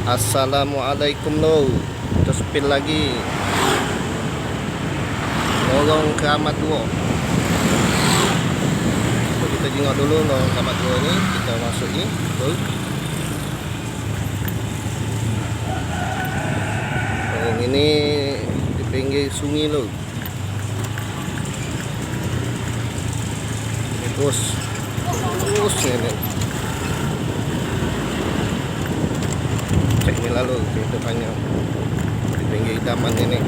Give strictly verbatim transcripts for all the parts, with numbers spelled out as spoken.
Assalamualaikum, Lur. Kita spill lagi. Lorong Keramat Duo. Cuba kita jingok dulu Lorong Keramat Duo ni. Kita masuk ni, Lur. Lorong ini di pinggir sungai, Lur. Ini terus, terus ini. Cek ni lalu, kita tanya di pinggir idaman ini.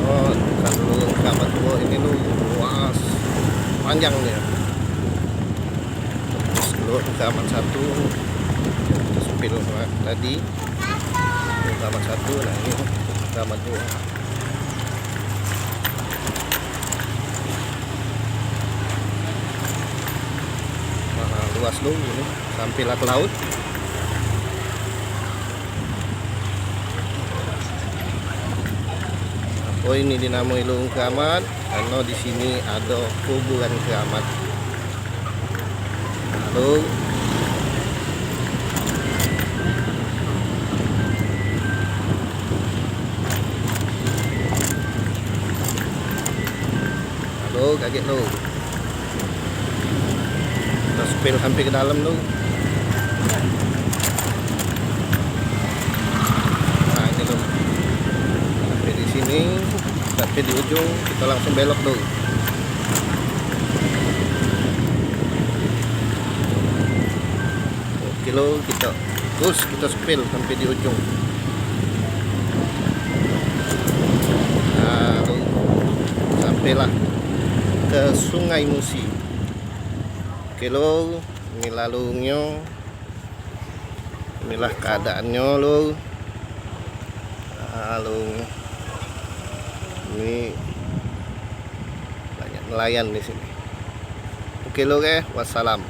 Oh, kalau Keramat Duo ini, Lur, luas, panjang dia. Sebelum Keramat Satu, kita spill tadi. Ini Keramat Satu, nah ini Keramat Duo. Nah, luas, Lur, ini sampai lah ke laut. Apo ini dinamoi Lorong Keramat? Karena di sini ada kuburan keramat. Halo. Halo, kaget, Lur. Kita spill sampai ke dalam, Lur. Nah, ini, Lur. Sampai di sini, sampai di ujung, kita langsung belok, Lur. Oke, Lur, kita terus, kita spill sampai di ujung. Nah, Lur, sampailah ke Sungai Musi. Oke, Lur, inilah lorngnyo. Inilah keadaannyo, Lur. Nah, Lur. Ini banyak nelayan di sini. Oke, Lur, eh. Wassalam.